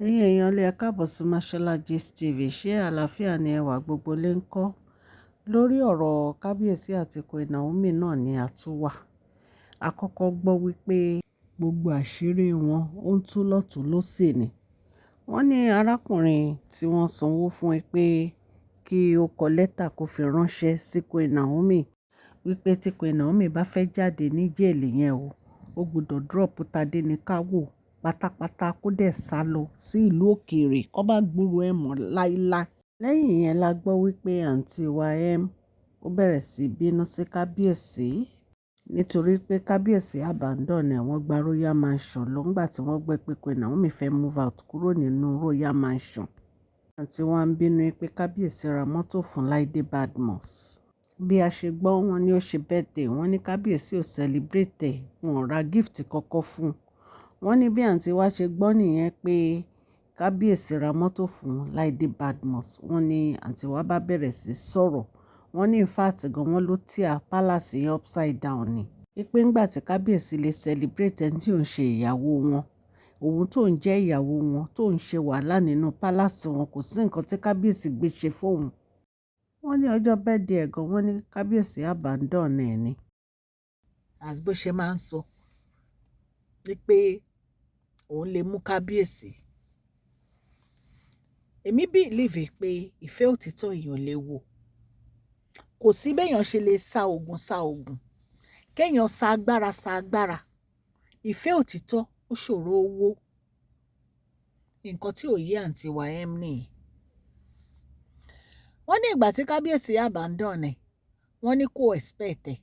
Ẹ̀yin èèyàn lè káàbọ̀ sí Mashola Gist TV. Ṣé àlàáfíà ni ẹwà gbogbo lè ń kọ́? Lórí ọ̀rọ̀ Kábíyèsí àti Queen Naomi náà ni a tún wà. A kọ́kọ́ gbọ́ wípé gbogbo àṣírí wọn ó ń tú lọ́tùn lósì ni. Wọ́n ní arákùnrin tí wọ́n sanwó fún pé kí ó kọ lẹ́tà kó fi ránṣẹ́ sí Queen Naomi wípé tí Queen Naomi bá fẹ́ jáde ní jail yẹn o, ó gbọdọ̀ drop Tadenikawo pátápátá kó dẹ̀ sálọ sí ìlú òkèèrè kó má gbúròó ẹ̀ mọ́ láíláí. Lẹ́yìn yẹn la gbọ́ wípé àǹtí wa M ó bẹ̀rẹ̀ sí bínú sí kábíyèsí nítorí pé kábíyèsí abandon ẹ̀, wọ́n gba royal mansion lọ nígbà tí wọ́n gbọ́ pé Queen Naomi fẹ́ move out kúrò nínú royal mansion. Àǹtí wa ń bínú pé kábíyèsí ra mọ́tò fún Laide Badmus. Bí a ṣe gbọ́, wọ́n ní ó ṣe birthday, wọ́n ní kábíyèsí ò celebrate ẹ̀, wọn ò ra gift kankan fún un. Wọ́n ní bí àǹtí wa ṣe gbọ́ nìyẹn pé kábíyèsí ra mọ́tò fún Laide Badmus. Wọ́n ní àǹtí wa bá bẹ̀rẹ̀ sí sọ̀rọ̀. Wọ́n ní in fact gan wọ́n ló tear palace yẹn upside down ni. Wípé ńgbà tí kábíyèsí lè celebrate ẹni tí ò ń ṣe ìyàwó wọn, òun tó ń jẹ́ ìyàwó wọn, tó ń ṣe wàhálà nínú palace wọn, kò sí nǹkan tí kábíyèsí gbé ṣe fóun. Wọ́n ní ọjọ́ birthday ẹ̀ gan, wọ́n ní kábíyèsí abandon ẹ̀ ni. As bó ṣe máa ń sọ wípé òun lè mú kábíyèsí. Èmi believe pé ìfẹ́ òtítọ́ èèyàn lè wò. Kò sí béèyàn ṣe lè sa ògùn sa ògùn, kéèyàn sa agbára sa agbára. Ìfẹ́ òtítọ́ ó ṣòro wó. Nǹkan tí ò yé àǹtí wa M nìyí. Wọ́n ní ìgbà tí kábíyèsí abandon ẹ̀, wọ́n ní kò expect ẹ̀.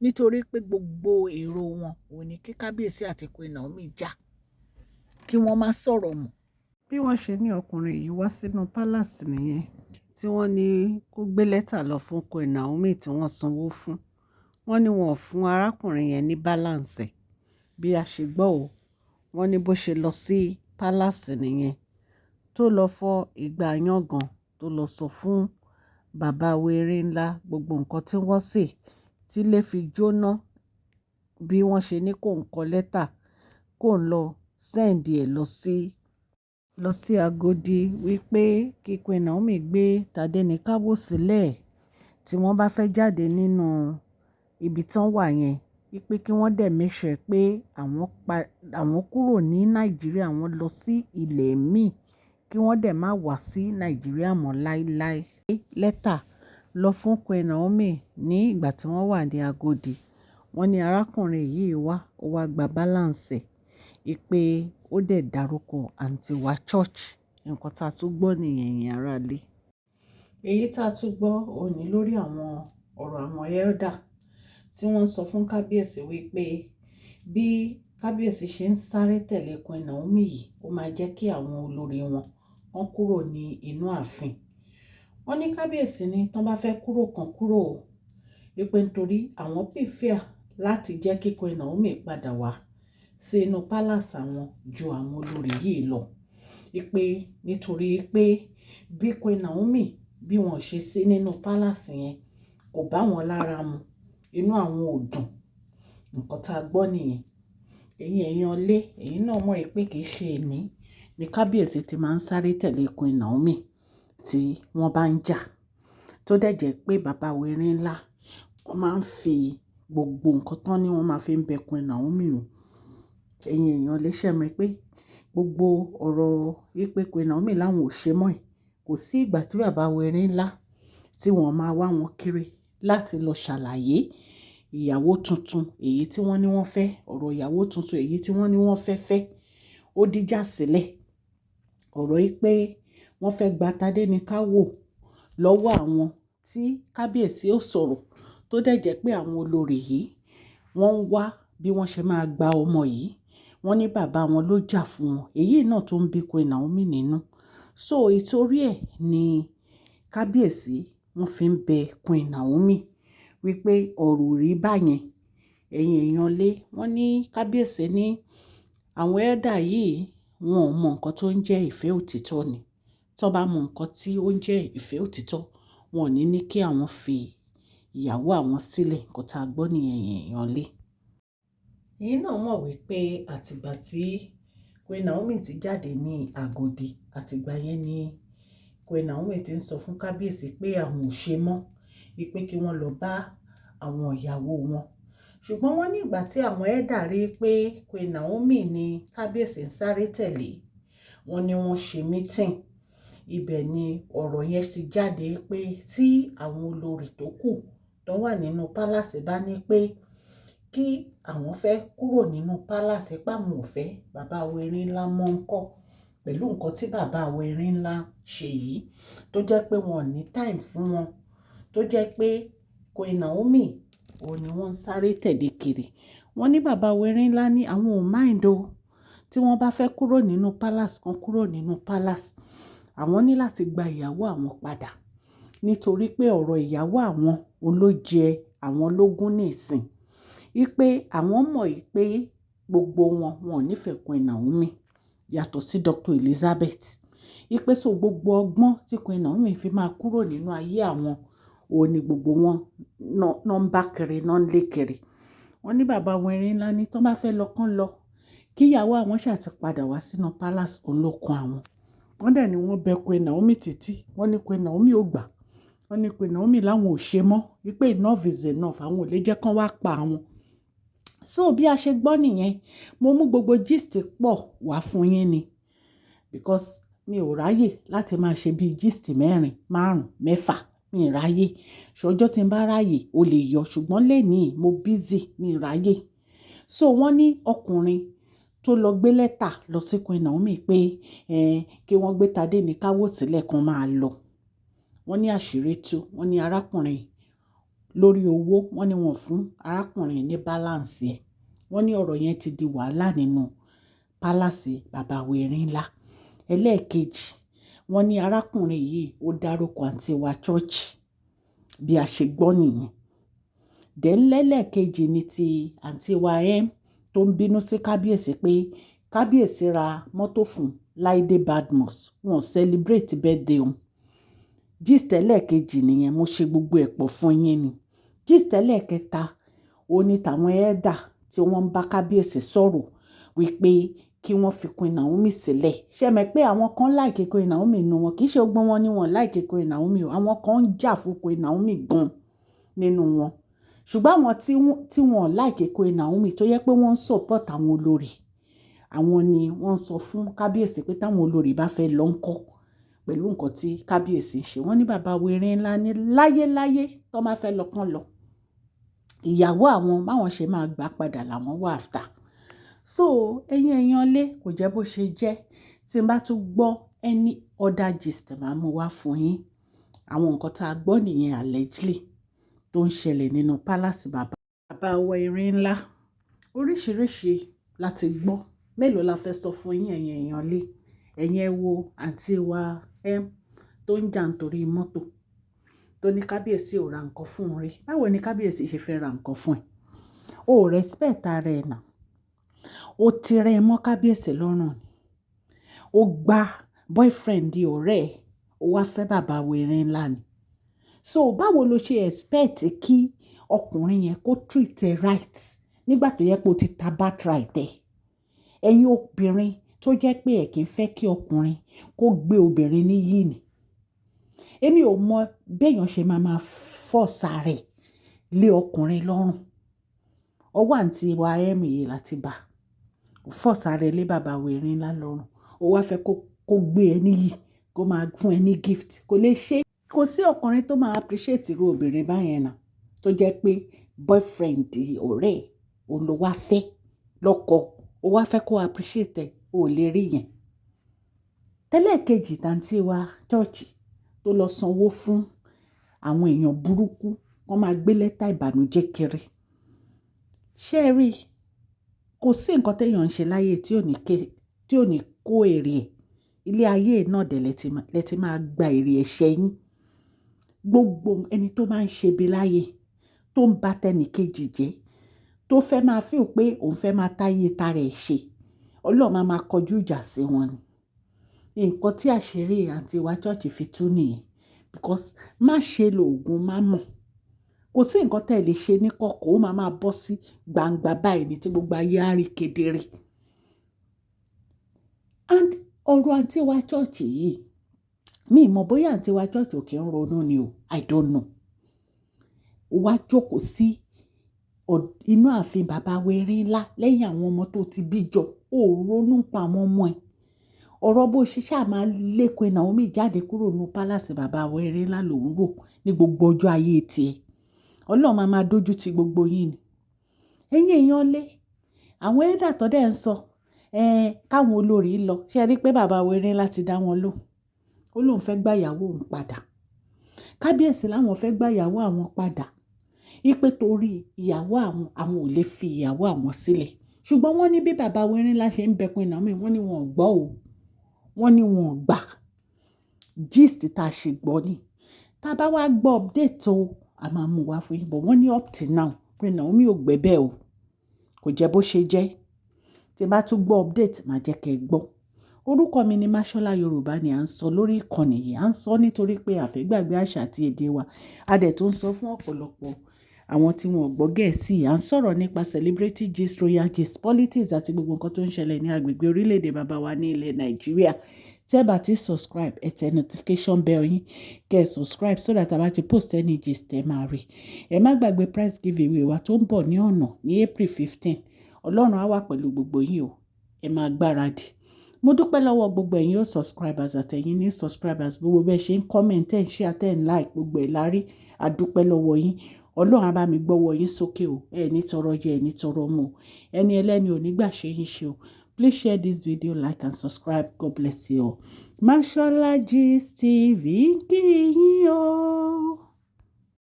Nítorí pé gbogbo èrò wọn ò ní kí kábíyèsí àti Queen Naomi jà, kí wọ́n má sọ̀rọ̀ mọ́. Bí wọ́n ṣe ní ọkùnrin yìí wá sínú palace nìyẹn, tí wọ́n ní kó gbé lẹ́tà lọ fún Queen Naomi tí wọ́n sanwó fún. Wọ́n ní wọn ò fún arákùnrin yẹn ní balance ẹ̀. Bí a ṣe gbọ́ o, wọ́n ní bó ṣe lọ sí palace nìyẹn, tó lọ fọ́ igbá yángá, tó lọ sọ fún bàbá wèrè ńlá gbogbo nǹkan tí wọ́n ṣe tí ilé fi jóná, bí wọ́n ṣe ní kó ń kọ lẹ́tà, kó ń lọ send ẹ̀ lọ sí Agodi wípé kí Queen Naomi gbé Tadenikawo sílẹ̀ tí wọ́n bá fẹ́ jáde nínú ibi tí wọ́n wà yẹn, wípé kí wọ́n dẹ̀ make sure pé àwọn kúrò ní Nàìjíríà, wọ́n lọ sí ilẹ̀ míì, kí wọ́n dẹ̀ má wá sí Nàìjíríà mọ́ láíláí. Lẹ́tà lọ fún Queen Naomi ní ìgbà tí wọ́n wà ní Agodi. Wọ́n ní arákùnrin yìí wá, ó wá gba balance ẹ̀, wípé ó dẹ̀ dárúkọ àǹtí wa church. Nǹkan tá a tún gbọ́ nìyẹn, ẹ̀yin ará ilé. Èyí tá a tún gbọ́ òní lórí àwọn ọ̀rọ̀ àwọn elder tí wọ́n sọ fún kábíyèsí wípé bí kábíyèsí ṣe ń sáré tẹ̀lé Queen Naomi yìí, ó máa jẹ́ kí àwọn olórí wọn wọ́n kúrò ní inú ààfin. Wọ́n ní kábíyèsí ní tí wọ́n bá fẹ́ kúrò kan kúrò o, wípé nítorí àwọn prefer láti jẹ́ kí Queen Naomi padà wá sí inú palace àwọn ju àwọn olórí yìí lọ. Wípé nítorí pé bí Queen Naomi bí wọ́n ṣe sí nínú palace yẹn kò bá wọn lára mu, inú àwọn ò dùn. Nǹkan tá a gbọ́ nìyẹn. Ẹ̀yin èèyàn lé, ẹ̀yin náà mọ̀ pé kì í ṣe èní ní kábíyèsí tí máa ń sáré tẹ̀lé Queen Naomi tí wọ́n bá ń jà. Tó dẹ̀ jẹ́ pé bàbá wèrè ńlá, wọ́n máa ń fi gbogbo nǹkan tán ní wọ́n máa fi ń bẹ Queen Naomi o. Ẹ̀yin èèyàn lè ṣẹ̀ mọ̀ pé gbogbo ọ̀rọ̀ wípé Queen Naomi láwọn ò ṣe mọ́ ẹ̀. Kò sí ìgbà tí bàbá wèrè ńlá tí wọ́n máa wá wọn kiri láti lọ ṣàlàyé ìyàwó tuntun èyí tí wọ́n ní wọ́n fẹ́, ọ̀rọ̀ ìyàwó tuntun èyí tí wọ́n ní wọ́n fẹ́ fẹ́, ó dìjà sílẹ̀. Ọ̀rọ̀ yìí pé wọ́n fẹ́ gba Tadenikawo lọ́wọ́ àwọn tí kábíyèsí ó sọ̀rọ̀, tó dẹ̀ jẹ́ pé àwọn olórí yìí wọ́n ń wá bí wọ́n ṣe máa gba ọmọ yìí. Wọ́n ní bàbá wọn ló jà fún wọn. Èyí náà tó ń bí Queen Naomi nínú. So ìtorí ẹ̀ ni kábíyèsí wọ́n fi ń bẹ Queen Naomi wípé ọ̀rọ̀ ò rí báyẹn. Ẹ̀yin èèyàn lé, wọ́n ní kábíyèsí ní àwọn elder yìí wọn ò mọ nǹkan tó ń jẹ́ ìfẹ́ òtítọ́ ni. Tí wọ́n bá mọ nǹkan tí ó ń jẹ́ ìfẹ́ òtítọ́, wọn ò ní ní kí àwọn fi ìyàwó àwọn sílẹ̀. Nǹkan tá a gbọ́ nìyẹn, ẹ̀yin èèyàn lé. Ẹ̀yin náà mọ̀ wípé àtìgbà tí Queen Naomi ti Queen Naomi ti jáde ní Agodi. Àtìgbà yẹn ni Queen Naomi ti ń sọ fún kábíyèsí pé àwọn ò ṣe mọ́, wípé kí wọ́n lọ bá àwọn ìyàwó wọn. Ṣùgbọ́n wọ́n ní ìgbà tí àwọn elder rí pé Queen Naomi ní kábíyèsí ń sáré tẹ̀lé, wọ́n ní wọ́n ṣe meeting. Ibẹ̀ ni ọ̀rọ̀ yẹn ti jáde pé tí àwọn olórí tó kù tó wà nínú palace bá ní pé kí àwọn fẹ́ kúrò nínú palace, pé àwọn ò fẹ́ bàbá wa Erin Ńlá mọ́ ń kọ́ pẹ̀lú nǹkan tí bàbá wa Erin Ńlá ṣe yìí, tó jẹ́ pé wọn ò ní time fún wọn, tó jẹ́ pé Queen Naomi òun ni wọ́n ń sáré tẹ̀lé kiri. Wọ́n ní bàbá wa Erin Ńlá ní àwọn ò mind o. Tí wọ́n bá fẹ́ kúrò nínú palace kan, kúrò nínú palace. Àwọn ní láti gba ìyàwó àwọn padà nítorí pé ọ̀rọ̀ ìyàwó àwọn òun ló jẹ àwọn lógún nísìn. Wípé àwọn mọ̀ wípé gbogbo wọn, wọn ò nífẹ̀ẹ́ Queen Naomi yàtọ̀ sí Dr. Elizabeth. Wípé so gbogbo ọgbọ́n tí Queen Naomi fi máa kúrò nínú ayé àwọn, òun ni gbogbo wọn náà ń bá kiri, náà ń lé kiri. Wọ́n ní bàbá wa Erin Ńlá ní tí wọ́n bá fẹ́ lọ kán lọ, kí ìyàwó àwọn ṣà ti padà wá sínú palace, òun ló kan àwọn. Wọ́n dẹ̀ ní wọ́n bẹ Queen Naomi títí. Wọ́n ní Queen Naomi ò gbà. Wọ́n ní Queen Naomi láwọn ò ṣe mọ́. Wípé enough is enough. Àwọn ò lè jẹ́ kí wọ́n wá pa àwọn. So bí a ṣe gbọ́ nìyẹn, mo mú gbogbo gist pọ̀ wá fún yín ni. Because mi ò ráyè láti máa ṣe bí gist mẹ́rin, márùn-ún, mẹ́fà. Mi ò ráyè. Ṣé tí n bá ráyè, ó lè yọ. Ṣùgbọ́n lónìí mo busy, mi ò ráyè. So wọ́n ní ọkùnrin tó lọ gbé lẹ́tà lọ sí Queen Naomi pé, kí wọ́n gbé Tádé ní káwọ́ sílẹ̀ kan máa lọ. Wọ́n ní àṣírí tú. Wọ́n ní arákùnrin lórí owó, wọ́n ní wọ́n fún arákùnrin ní balance ẹ̀. Wọ́n ní ọ̀rọ̀ yẹn ti di wàhálà nínú palace bàbá wa Erin Ńlá. Ẹlẹ́ẹ̀kejì, wọ́n ní arákùnrin yìí ó dárúkọ àǹtí wa church, bí a ṣe gbọ́ nìyẹn. Then lẹ́lẹ́kejì ní ti àǹtí wa M tó ń bínú sí kábíyèsí pé kábíyèsí ra mọ́tò fún Láìdé Badmus, wọ́n celebrate birthday òun. Gist ẹlẹ́ẹ̀kejì nìyẹn, mo ṣe gbogbo ẹ̀ pọ̀ fún yín ni. Gist ẹlẹ́ẹ̀kẹta, ó ní tàwọn elder tí wọ́n ń bá kábíyèsí sọ̀rọ̀ wípé kí wọ́n fi Queen Naomi sílẹ̀. Ṣé ẹ mọ̀ pé àwọn kan like Queen Naomi nínú wọn, kì í ṣe gbogbo wọn ni wọ́n like Queen Naomi o. Àwọn kan ń jà fún Queen Naomi gan nínú wọn. Ṣùgbọ́n àwọn tí wọ́n like Queen Naomi tó yẹ pé wọ́n ń support àwọn olórí, àwọn ni wọ́n sọ fún kábíyèsí pé táwọn olórí bá fẹ́ lọ ńkọ́ pẹ̀lú nǹkan tí kábíyèsí ń ṣe. Wọ́n ní bàbá wa Erin Ńlá ní láyéláyé tó máa fẹ́ lọ kán lọ. Ìyàwó àwọn báwọn ṣe máa gbà padà làwọn wà after. So ẹ̀yin èèyàn lé, kò jẹ́ bó ṣe jẹ́. Tí n bá tún gbọ́ any other gist, màá mú wá fún yín. Àwọn nǹkan tí a gbọ́ nìyẹn allegedly tó ń ṣẹlẹ̀ nínú palace bàbá wa Erin Ńlá. Oríṣìíríṣìí láti gbọ́. Mélòó la fẹ́ sọ fún yín, ẹ̀yin èèyàn lé. Ẹ̀yin ẹ wo àǹtí wa M tó ń jà nítorí mọ́tò, tó ní kábíyèsí ò ra nǹkan fún un rí. Báwo ni kábíyèsí ṣe fẹ́ ra nǹkan fún ẹ? O ò respect ara ẹ náà. O ti rẹ mọ́ kábíyèsí lọ́rùn ni. O gba boyfriend ọ̀rẹ́ ẹ, o wá fẹ́ bàbá wa Erin Ńlá ni. So báwo lo ṣe expect kí ọkùnrin yẹn kó treat ẹ right nígbà tó yẹ pé o ti ta birthright ẹ? Ẹ̀yin obìnrin tó jẹ́ pé ẹ kì í fẹ́ kí ọkùnrin kó gbé obìnrin níyì ni. Èmi ò mọ̀ bí èèyàn ṣe máa máa force ara ẹ̀ lé ọkùnrin lọ́rùn. Ọwọ́ àǹtí wa M yìí láti bá. Ó force ara ẹ̀ lé bàbá wa Erin Ńlá lọ́rùn. Ó wá fẹ́ kó gbé ẹ níyì, kó máa fún ẹ ní gift. Kò lè ṣe. Kò sí ọkùnrin tó máa appreciate irú obìnrin báyẹn náà tó jẹ́ pé boyfriend ọ̀rẹ́ ẹ̀ òun ló wá fẹ́ lọ́kọ. Ó wá fẹ́ kó appreciate ẹ, o ò lè rí yẹn. Tẹ́lẹ̀ kejì, tàǹtí wa church tó lọ sanwó fún àwọn èèyàn burúkú, wọ́n máa gbé lẹ́tà ìbànújẹ́ kiri. Ṣé ẹ rí? Kò sí nǹkan tí èèyàn ń ṣe láyé tí ò ní kó èrè ẹ̀. Ilé ayé náà dẹ̀ lẹ ti máa gba èrè ẹ̀ṣẹ̀ yín. Gbogbo ẹni tó máa ń ṣe bí láyé, tó ń bá tẹni kejì jẹ́, tó fẹ́ máa feel pé òun fẹ́ máa táyé tara ẹ̀ ṣe, Ọlọ́run máa máa kọjú ìjà sí wọn ni. Nǹkan tí àṣírí àǹtí wa church fi tú nìyẹn. Because má ṣe lòògùn má mọ̀. Kò sí nǹkan tí ẹ lè ṣe ní kọ̀kọ̀, ó máa máa bọ́ sí gbangba báyìí ní tí gbogbo ayé á rí kedere. And ọ̀rọ̀ àǹtí wa church yìí, mi mọ̀ bóyá àǹtí wa church ò kí ń ronú ni o, I don't know. Ó wá jókòó sí inú ààfin bàbá wẹ̀rẹ̀ ńlá lẹ́yìn àwọn ọmọ tó ti bí jọ, ó ronú pa àwọn ọmọ ẹ̀. Ọ̀rọ̀ bó ṣe ṣáà máa lé Queen Naomi jáde kúrò nínú palace bàbá wẹ̀rẹ̀ ńlá ló ń rò ní gbogbo ọjọ́ ayé tiẹ̀. Ọlọ́run máa máa dójú ti gbogbo yín ni. Ẹ̀yin èèyàn lé, àwọn elder tó dẹ̀ ń sọ, ẹ káwọn olórí lọ. Ṣé ẹ rí pé bàbá wẹ̀rẹ̀ ńlá ti dá wọn lóhùn? Ó lóun fẹ́ gbá ìyàwó òun padà. Kábíyèsí láwọn fẹ́ gbá ìyàwó àwọn padà. Wípé torí ìyàwó àwọn, àwọn ò lè fi ìyàwó àwọn sílẹ̀. Ṣùgbọ́n wọ́n ní bí bàbá wẹ̀rẹ̀ ńlá ṣe ń bẹ Queen Naomi, wọ́n ní wọn ò gbọ́ o. Wọ́n ní wọn ò gbà. Gist tá a ṣe gbọ́ ni. Tá a bá wá gbọ́ update o, a máa mú wá fún yín. But wọ́n ní up till now, Queen Naomi ò gbẹ́bẹ̀ o. Kò jẹ́ bó ṣe jẹ́. Tí n bá tún gbọ́ update, màá jẹ́ kí ẹ gbọ́. Orúkọ mi ni Mashola. Yorùbá ni à ń sọ lórí ìkànnì yìí. À ń sọ nítorí pé a fẹ́ gbàgbé àṣà àti èdè wa. A dẹ̀ tún ń sọ fún ọ̀pọ̀lọpọ̀ àwọn tí wọ́n ò gbọ́ Gẹ̀ẹ́sì. À ń sọ̀rọ̀ nípa celebrity gist, royal gist, politics àti gbogbo nǹkan tó ń ṣẹlẹ̀ ní agbègbè orílẹ̀-èdè bàbá wa ní ilẹ̀ Nàìjíríà. Tí ẹ bá ti subscribe, ẹ tẹ notification bell yín, kẹ́ ẹ subscribe so that a bá ti post any gist, ẹ máa rí. Ẹ má gbàgbé prize giveaway wa tó ń bọ̀ ní ọ̀nà ní April 15. Ọlọ́run á wà pẹ̀lú gbogbo yín o. Ẹ máa gbáradì. Mo dúpẹ́ lọ́wọ́ gbogbo ẹ̀yin old subscribers àtẹ̀yin new subscribers. Gbogbo bẹ́ẹ̀ ṣe ń comment, ẹ̀ ń share, tẹ̀ ń like, gbogbo ẹ̀ la rí. A dúpẹ́ lọ́wọ́ yín. Ọlọ́run á bá mi gbọ́wọ́ yín sókè o. Ẹ ní tọrọ jẹ, ẹ ní tọrọ mu o. Ẹni ẹlẹ́ni ò ní gbà ṣe yín ṣe o. Please share this video, like and subscribe. God bless you all. Mashola Gist TV kí yín o.